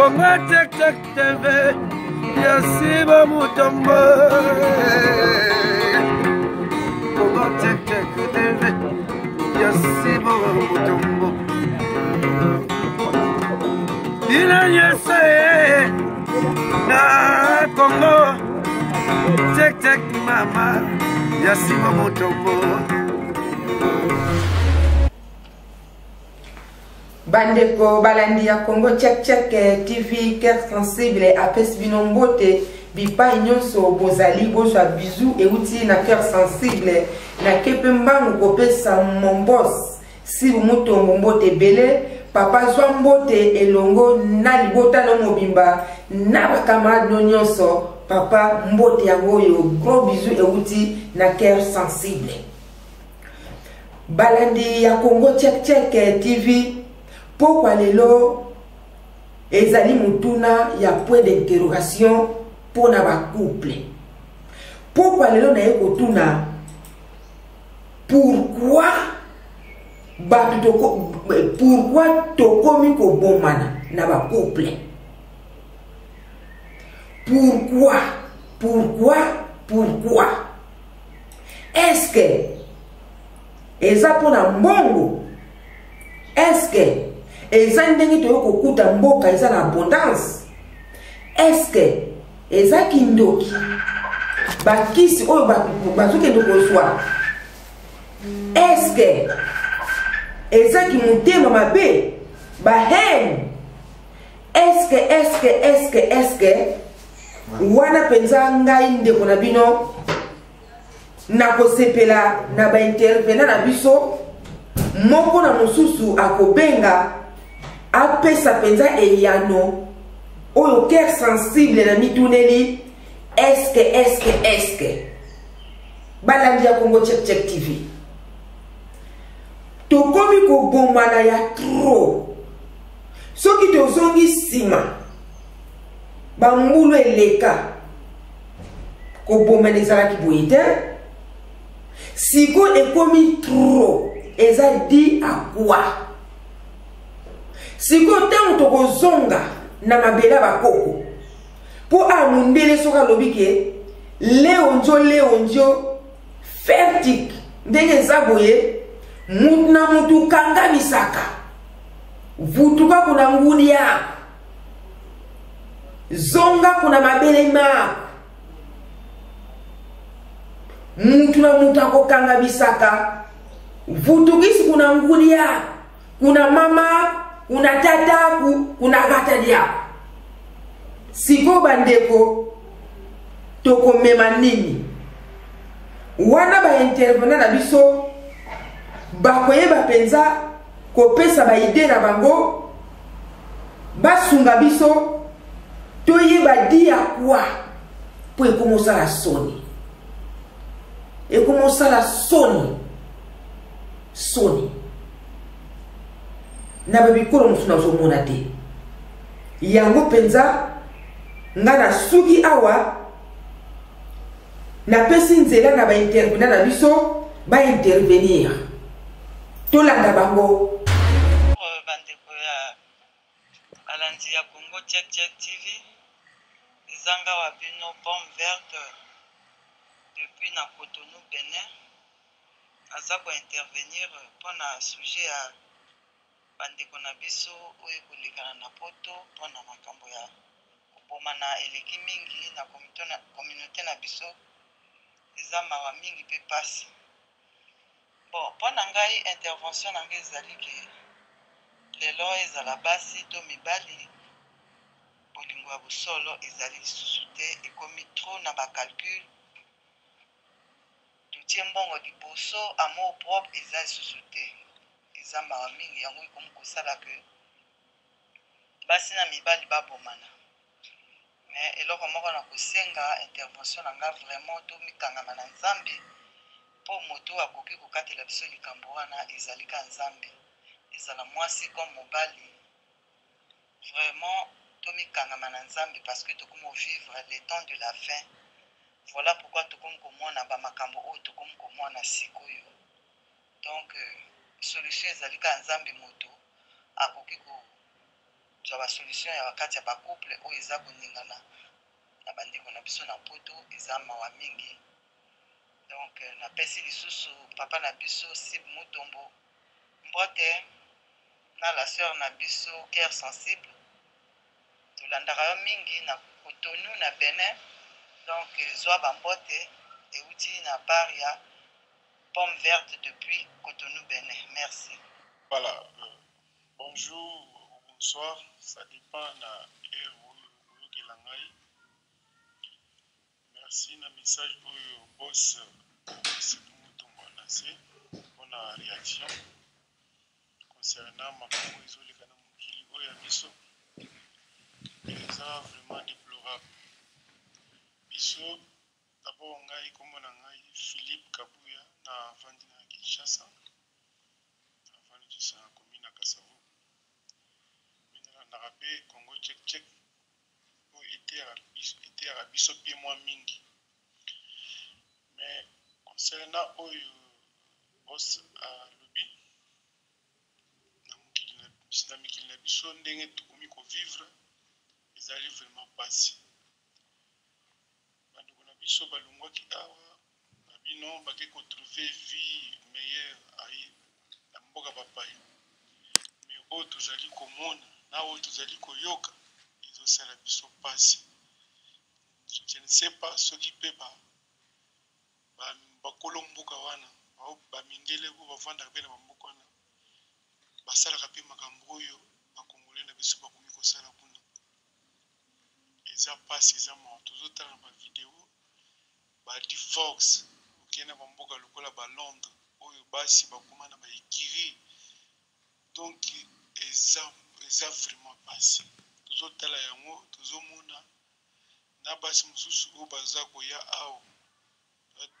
Congo Check Check TV ya Siba Mutombo. Congo Check Check TV ya Siba Mutombo. Bino nyonso ye na Congo Check Check mama ya Siba Mutombo. Bandeko balandi ya Congo Check Check TV, Cœur Sensible apesi bino mbote bipai nyonso bozali, bozwa bizu euti na Cœur Sensible. Nake mpe mbangu kopesa mon boss Sibu Mutombo mbote ebele. Papa zwa mbote elongo na libota no mobimba na bakamarade no nyonso. Papa mbote yango oyo, gros bisou euti na Cœur Sensible. Balandi ya Congo Check Check TV, pokwa lelo ezali motuna ya point d'interrogation mpo na bacouple. Pokwa lelo naye kotuna pourquoi bato toko, pourquoi tokomi kobomana na bacouple. Pourquoi, pourquoi, pourquoi? Est-ce que eza mpona mbongo? Est-ce que eza ndenge toyei kokuta mboka eza na abondance? Est-ce que eza kindoki, bakisi oyo bazokende kozwa? Est-ce que eza kimotema mabe, bahaine? Est-ce que, est-ce que, est-ce que, est-ce que wana mpenza ngai ndeko na bino nakosepela na baintervenant na biso moko na mosusu akobenga apesa mpenza eyano oyo Cœur Sensible na mituneli. Est-ce que, est-ce que, est-ce que balandi ya Congo Check Check TV, tokomi kobomana ya trop? Soki tozongi nsima, bambulu eleka, kobomana ezalaki boye te. Sikoyo ekomi trop, eza dû à quoi? Sikoyo ntango tokozonga na mabele ya bakoko, mpo a mundele soki alobi ke leo nzo leo nzo fertik, ndenge eza boye, mutu na mutu kangamisaka vutuka kuna ngudi yako, zonga kuna mabele mako. Mutu na mutu akokanga bisaka, vutukisi kuna ngudi yako, kuna mama, kuna tataku, kuna kata diako. Sikoyo bandeko, tokomema nini wana? Baintervenant na biso bakoyeba mpenza kopesa baidées na bango, basunga biso toyeba dû à quoi, mpo ekoma osala soni, ekoma osala soni soni na babikolo mosusu nazomona te. Yango mpenza nga nasuki awa, napesi nzela na baintervenant na biso baintervenir, tolanda bango. Bandeko ya balandi ya Congo Check Check TV, ezanga wa bino Pomme Verte depuis na Cotonou, Benin. Aza kointervenir mpona sujet ya bandeko na biso oyo ekolekana na Poto, mpona makambo ya kobomana eleki mingi na communauté na biso. Eza mawa mingi mpe pasi. Bon, mpo na ngai, intervention na ngai ezali ke lelo, ezala basi to mibali, bolingo ya bosolo ezali lisusu te. Ekomi trop na bacalcul, totie mbongo liboso, amour propre eza lisusu te. Eza mawa mingi. Yango ekomi kosala ke basi na mibali babomana. Mais eloko moko na kosenga, intervention na nga vraiment, tomikangama na Nzambe, mpo moto akoki kokatela biso likambo wana ezali ka Nzambe. Ezala mwasi comme mobali, vraiment tomikangama na Nzambe, parce que tokomi vivre le temps de la fin. Voilà pourquoi tokomi komona bamakambo oyo tokomi komona sikoyo. Donc solution ezali kaka Nzambe, moto akoki kozwa. Kozwa ba solution ya kati ya ba couple oyo eza koningana na bandeko na biso na poto eza mawa mingi. Donc napesi lisusu papa na biso Sib Mutombo mbote na la sœur na biso Cœur Sensible. Tolandaka yo mingi na Cotonou na Benin. Donc zwa ba mbote euti na part ya Pomme Verte depuis Cotonou Benin. Merci. Voilà, bonjour ou bonsoir, ça dépend na heure oyo okoyokela ngai. Merci na message oyo boss Sibu Mutombo a lance pona reaction concernant makambo oyo ezoleka na mokili oyo ya biso. Eza vraiment deplorable. Biso d'abord ngai kombo na ngai Philippe Kabuya na vandi na Kinshasa. Na vandi Kinshasa na commune ya Kasavubu. Mais nalandaka pe Congo Check Check oyo eteyaka biso pe mwa mingi. Mais concernant oyo boss alobi na mokili na mikili na biso ndenge tokomi ko vivre ezali vraiment pasi. Bandeko na biso balongwaki awa na bino bake ko trouver vie meilleure na mboka bapaya. Mais oyo tozali komona na oyo tozali koyoka ezosala biso pasi. Je ne sais pas soki pe ba bakolo mboka wana ba mindele oyo bavandaka pe na ba mboka wana basalaka pe makambo oyo ba congolais na biso bakomi kosala kuna. Eza pasi eza mawa tozotala na ba video ba divorce okei na ba mboka lokola ba Londres oyo basi bakoma na ba ecurie donc eza eza vraiment pasi tozotala yango tozomona na basi mosusu oyo baza koya awa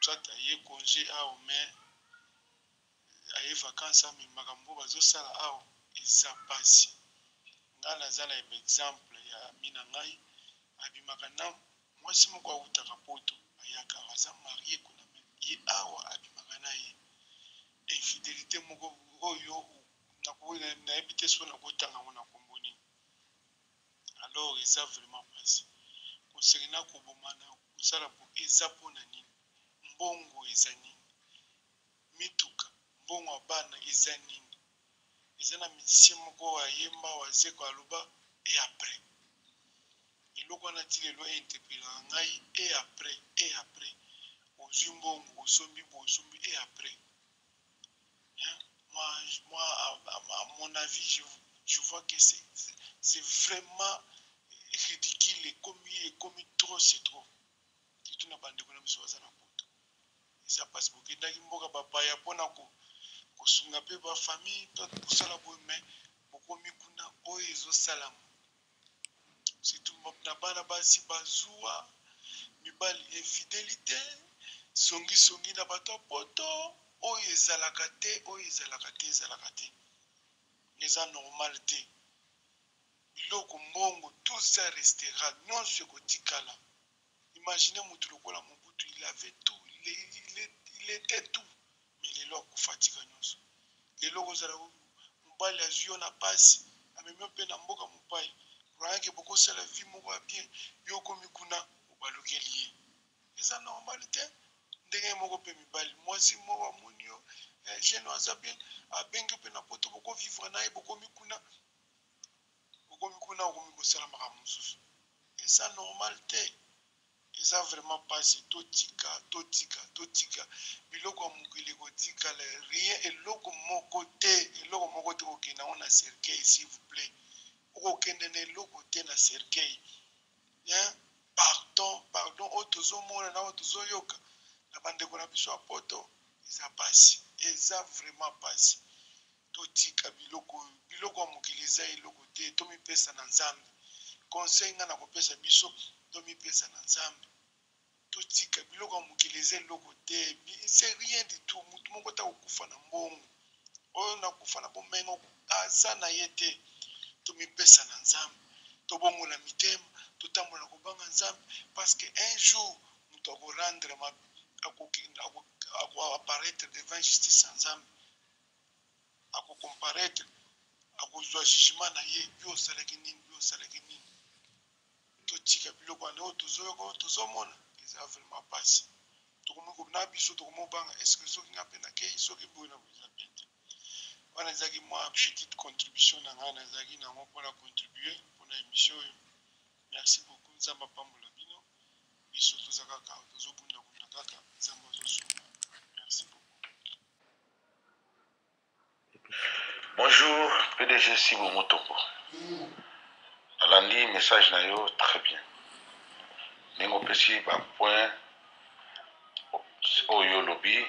soit aye conge awa mais aye vacances mais makambo bazosala awa eza pasi. Ngai naza na exemple ya ami na ngai abimaka na mwasi moko awutaka poto ayaka aza marie kuna mais ye awa abimaka na ye infidelite moko oyo nayebi te soki nakotanga yango na kombo nini. Alors eza vraiment pasi concernant kobomana kosala bo eza pona nini? Mbongo eza nini? Mituka mbongo ya bana eza nini? Eza na musicien moko ayemba wazeko aloba et après eloko wana ti lelo e interpellaka ngai et après et après ozwi mbongo osombi boye osombi et après hein? Moi, moi à mon avis je vois que c'est vraiment ridicule ekomi ekomi trop c'est trop surtout na bandeko na biso baza na poto eza mpasi bokendaki mboka bapaya mpona kosunga mpe bafamille to kosala boye mais bokomi kuna oyo ezosalama surtout na bana basi bazuwa mibali infidélité songisongi na bato ya poto oyo ezalaka te oyo ezalaka te ezalaka te eza normal te biloko mbongo tout ça restera nyonso ekotikala. Imaginez mutu lokola Mobutu il avait tout il, il, il était tout mais lelo akufa atika nyonso. Lelo kozala mobali azwi yo na pasi amemi yo mpe na mboka mopaya croyant que bokosala vie moko ya bien yo okomi kuna obalukeli ye eza normal te. Ndenge moko mpe mibali mwasi moko amoni yo eh, jeune aza bien abengi mpe na poto bokovivre na ye bokomi kuna okomi kuna okomi kosala makambo mosusu eza normal te. Eza vraiment pasi totika totika totika biloko ya mokili ekotikala rien eloko moko te eloko moko te kokende yango na cercueil s'il vous plaît okokende na eloko te na cercueil hein pardon pardon oyo tozomona na oyo tozoyoka na bandeko na biso ya poto eza pasi eza vraiment pasi totika biloko biloko ya mokili eza eloko te tomipesa na Nzambe conseil nga nakopesa biso tomipesa na Nzambe totika biloko ya mokili eza eloko te c'est rien du tout mutu moko ta kokufa na mbongo oyo nakufa na bomengo aza na ye te tomipesa na Nzambe tobongola mitema totambola kobanga Nzambe parce que un jour moto akorendre akoapparaître devant justice ya Nzambe akocomparaître. Akozwa jugement na ye, yo osalaki nini, yo osalaki nini. Totika biloko wana oyo tozoyoka, oyo tozomona, eza vraiment pasi. Tokomi na biso tokomi obanga, est ce que soki nga mpe nakei, soki boye na boye, eza bien te. Wana ezalaki mwa petite contribution na ngai nazalaki nango mpona contribuer mpona émission oyo. Merci beaucoup, Nzambe apambola bino. Biso toza kaka tozobundabunda kaka, Nzambe azosunga. Merci beaucoup. Bonjour PDG Sibo Mutombo. Nalandi message na yo très bien. Ndenge opesi ba point oyo olobi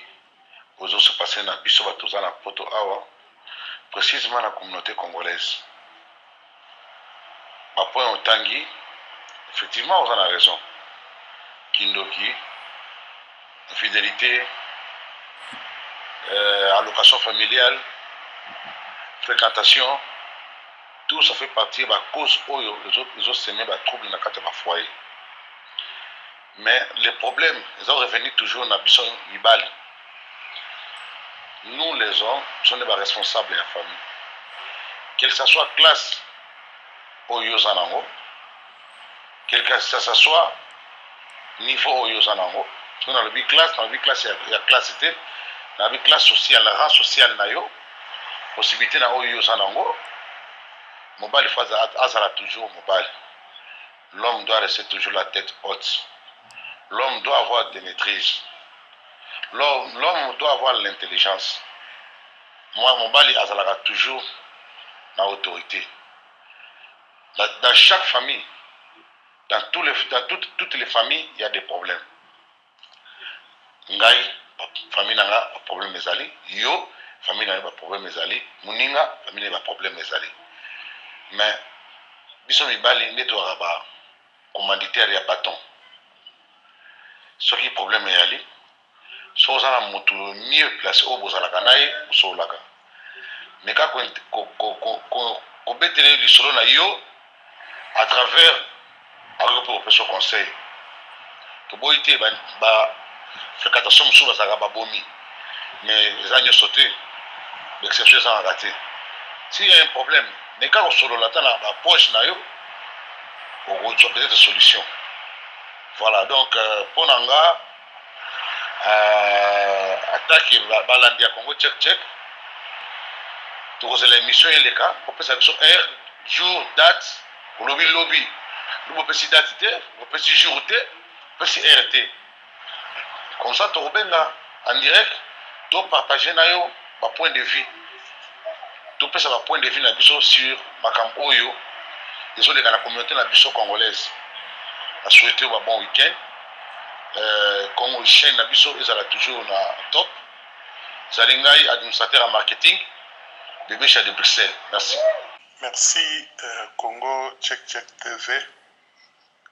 ozo se passer na biso bato toza na poto awa, précisément na communauté congolaise. Ba point otangi, effectivement oza na raison. Kindoki, infidélité, allocation familiale, fréquentation, tout ça fait partie ba cause oyo ezosemer ba trouble na kati ya ba foyer. Mais le problème eza revenir toujours na biso mibali. Nous les hommes sommes des responsables ya famille, quelle que soit classe oyo oza nango, quel que ça soit niveau oyo oza nango. Soki nalobi classe, nalobi classe ya classe te, nalobi classe sociale, rang social na yo, possibilité na oyo oza nango. Mobali faut azala toujours mobali. L'homme doit rester toujours la tête haute. L'homme doit avoir des maîtrises. L'homme doit avoir l'intelligence. Moi, mobali azalaka toujours na autorité dans chaque famille. Dans, tous les, dans toutes, toutes les familles, il y a des problèmes. Ngai, famille na nga, baproblème ezali. Yo, famille na yo, baproblème ezali. Moninga, famille na ye, baproblème ezali. Mais biso mibali nde tozalaka ba commanditaire ya bâton. Soki problème eyali, soki oza na motu mieux placé oyo bozalaka na ye, bosololaka, meka kobetela ye lisolo na yo à travers, akoki mpe kopesa conseil. Toboyi te, ba fréquentation mosusu bazalaka babomi, mais eza nyonso te, baexception ezangaka te. S'il y a un problème, meka kosolola ata na baproche na yo, okozwa peut-être solution. Voilà, donc mpo na nga, atake balandi ya Congo Check Check, tokozela émission eleka, kopesa biso heure, jour, date. Olobi lobi lobi, opesi date te, opesi jour te, opesi heure te. Comme ça tokobenga en direct, topartage na yo bapoint de vue, topesa bapoint de vue na biso sur makambo oyo ezoleka na communauté na biso congolaise. Na souhaite yo ba bon week-end. Congo chaîne na biso ezala toujours na top. Ezali ngai, administrateur ya marketing, Bébécha de Bruxelles. Merci. Merci, Congo Check Check TV,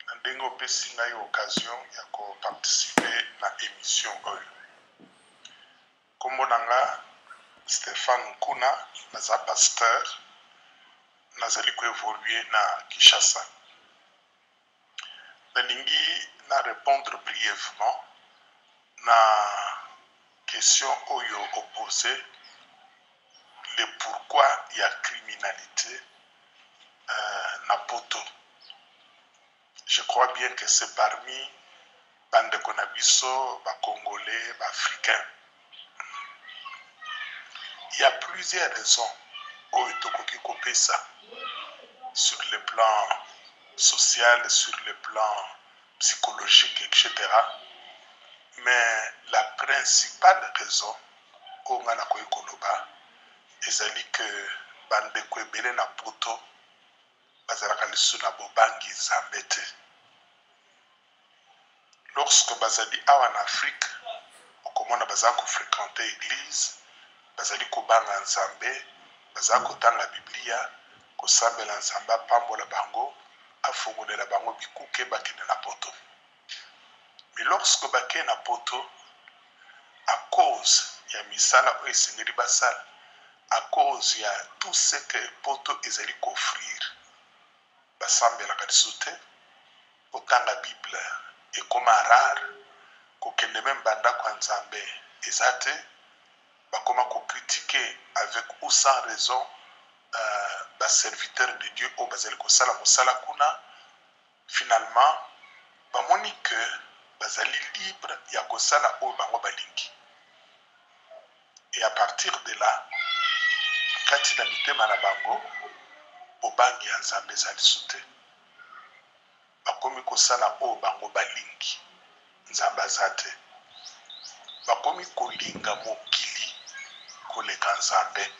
na ndenge opesi ngai occasion ya koparticiper na émission oyo. Nkombo na nga Stéphane Nkuna, naza pasteur, nazali koévoluer na Kinshasa. Nalingi na répondre brièvement na question oyo opose, le pourquoi ya criminalité na poto. Je crois bien que c'est parmi bandeko na biso bacongolais, baafricain. Il y a plusieurs raisons oyo tokoki kopesa sur le plan social, sur le plan psychologique, etc. Mais la principale raison oyo ngai nakoki koloba ezali ke bandeko ebele na poto bazalaka lisusu na bobangi Nzambe te. Lorsque bazali awa na Afrique, okomona baza kofréquenter église, bazali kobanga Nzambe, baza kotanga Biblia, kosambela Nzambe apambola bango, afongolela bango bikuke bakende na poto. Mais lorsque bakei na poto, à cause ya misala oyo esengeli basala, à cause ya tout ce que poto ezali koofrir, basambelaka lisusu te, kotanga Bible ekoma rare, kokende même bandako ya Nzambe eza te. Bakoma kocritiquer avec ou sans raison. Ba serviteurs de Dieu oyo bazali kosala mosala kuna, finalement bamoni que bazali libre ya kosala oyo bango balingi. Et à partir de là, kati na mitema na bango, bobangi ya Nzambe eza lisusu te. Bakomi kosala oyo bango balingi, Nzambe aza te. Bakomi kolinga mokili koleka Nzambe.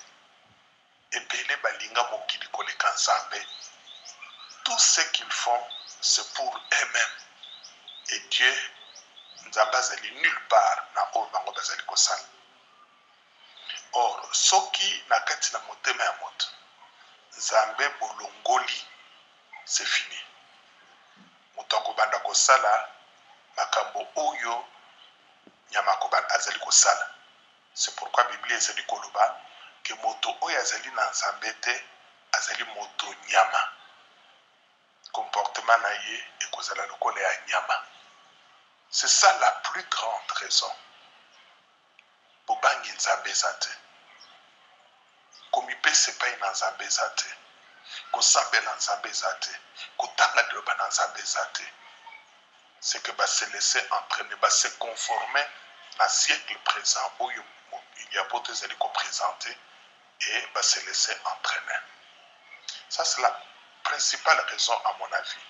Ebele balinga mokili koleka Nzambe. Tout ce qu'ils font, c'est pour eux-memes. Et Dieu, Nzambe azali nulle part na oyo bango bazali kosala. Or, soki na kati na motema ya moto, Nzambe bolongoli, c'est fini. Moto akobanda kosala makambo oyo nyama akobanda azali kosala. C'est pourquoi Biblia ezali koloba que moto oyo azali na Nzambe te azali moto nyama. Comportement na ye ekozala lokola ya nyama. C'est ça la plus grande raison. Bobangi Nzambe eza te. Komipesa epai na Nzambe eza te. Kosambela Nzambe eza te. Kotanga liloba na Nzambe eza te. C'est que ba se laisser entrainer, ba se conformer na siècle present oyo mokili ya poto ezali ko presenter et ba se laisser entrainer. Ça c'est la principale raison à mon avis.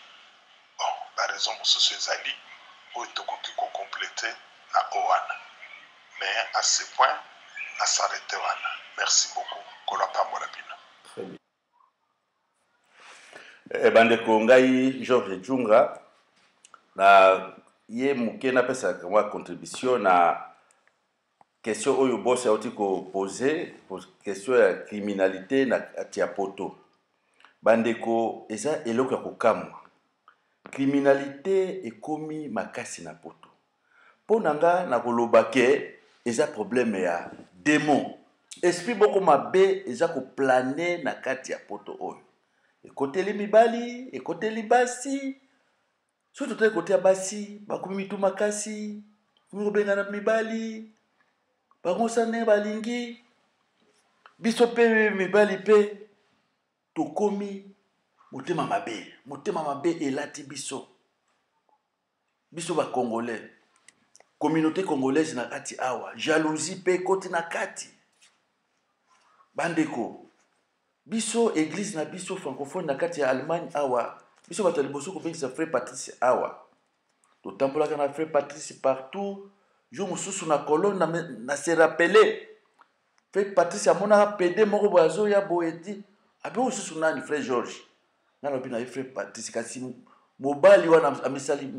Bon, ba raisons mosusu ezali oyo tokoki ko completer na oyo wana. Mais à ce point, na s'arreter wana. Merci beaucoup. Nkolo apambola bino. Très bien. Eh, bandeko ngai Georges Djunga na ye moke napesaka mwa contribution na question oyo boss auti kopose, question ya criminalité na kati ya poto. Bandeko, eza eloko ya kokamwa, criminalité ekomi makasi na poto. Mpo na nga nakoloba ke eza problème ya demon, esprit moko mabe eza koplane na kati ya poto oyo. Ekoteli mibali, ekoteli basi. Soki totali kote ya basi, bakomi mitu makasi, komi kobengana mibali, bango ndenge balingi. Biso mpe mibali mpe tokomi motema mabe, motema mabe elati biso. Biso ba Congolais, communauté congolaise na kati awa, jalousie mpe ekoti na kati. Bandeko, biso église na biso francophone na kati ya Allemagne awa, biso bato ya liboso kobengisa frère Patrice awa. Totambolaka na frère Patrice partout. Jour mosusu na Cologne, na se rappeler frère Patrice amonaka pede moko boye azoya boye ti ape mosusu nani frère Georges. Nalobi na ye frère Patrice, kasi mobali wana amisali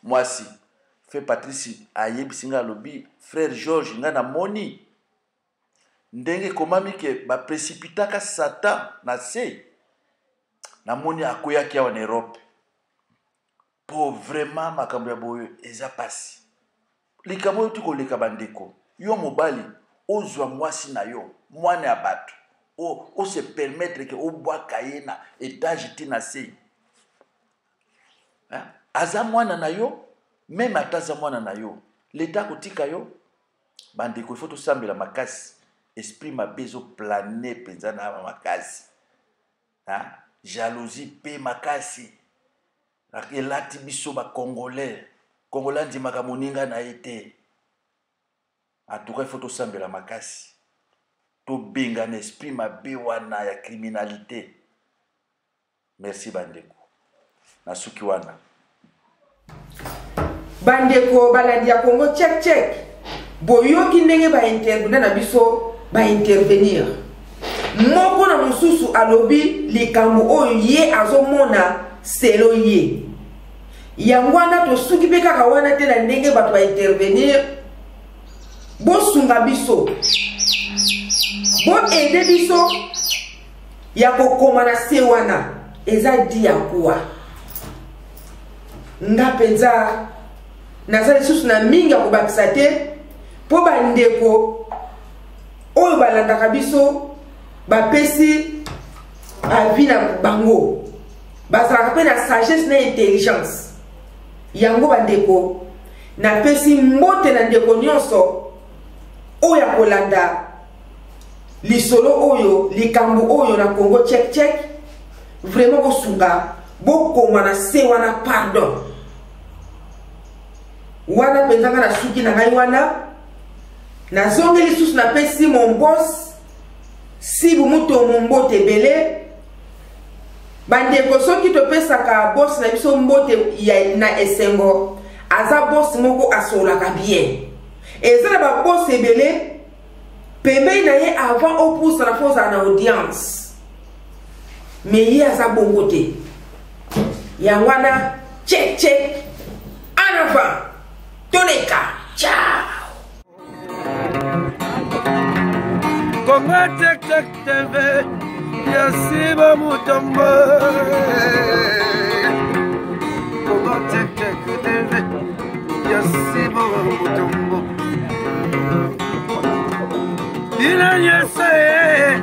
mwasi. Frère Patrice ayebisi ngai, alobi frère Georges, ngai namoni ndenge ekomami ke baprécipitaka Satan na se, namoni akweyaki awa na Europe. Po vraiment makambo ya boye eza pasi. Likambo oyo ti koleka bandeko, yo mobali ozwa mwasi na yo, mwana ya bato, o se permettre ke obwaka ye na etage ti na se. Hein? Aza mwana na yo, meme ata aza mwana na yo, leta akotika yo. Bandeko, il faut tosambela makasi. Esprit mabe ezoplane mpenza na makasi. Hein? Jalousie pe makasi elati biso ba Congolais. Congolais andimaka moninga na ye te. En tout cas, il faut tosambela makasi, tobengana esprit mabe wana ya criminalité. Merci bandeko, nasuki wana. Bandeko balandi ya Congo check check, boyoki ndenge ba intervenant na biso ba intervenir. Moko na mosusu alobi likambo oyo ye azomona selo ye. Yango wana tosuki mpe kaka wana te na ndenge bato ba intervenir. Bosunga biso, bo aide biso ya kokoma na se wana eza di ya kuwa. Nga mpenza naza lisusu na mingi ya kobakisa te, mpo bandeko oyo balandaka biso bapesi avis na bango, bazalaka mpe na sagesse na intelligence. Yango bandeko, napesi mbote na ndeko nyonso oyo akolanda lisolo oyo, likambo oyo na Congo Check Check, vraiment bosunga, bokoma na se wana, pardon. Wana mpenza nga na suki na ngai wana, nazongeli lisusu, napesi mon boss Sibu Mutombo mbote ebele. Bandeko, soki topesaka boss na biso mbote ya, na esengo, aza boss moko asololaka bien. Eza na baboss ebele pembeni na ye, avant opusana fo ozala na audience, me ye aza bongo te. Yango wana, check check, en avant, toleka, ciao. Congo Check Check TV, Yasiba Mutombo. Congo Check Check TV, Yasiba Mutombo. Bino nyonso ye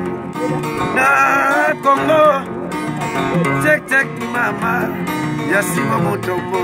na Congo Check Check, mama Yasiba Mutombo.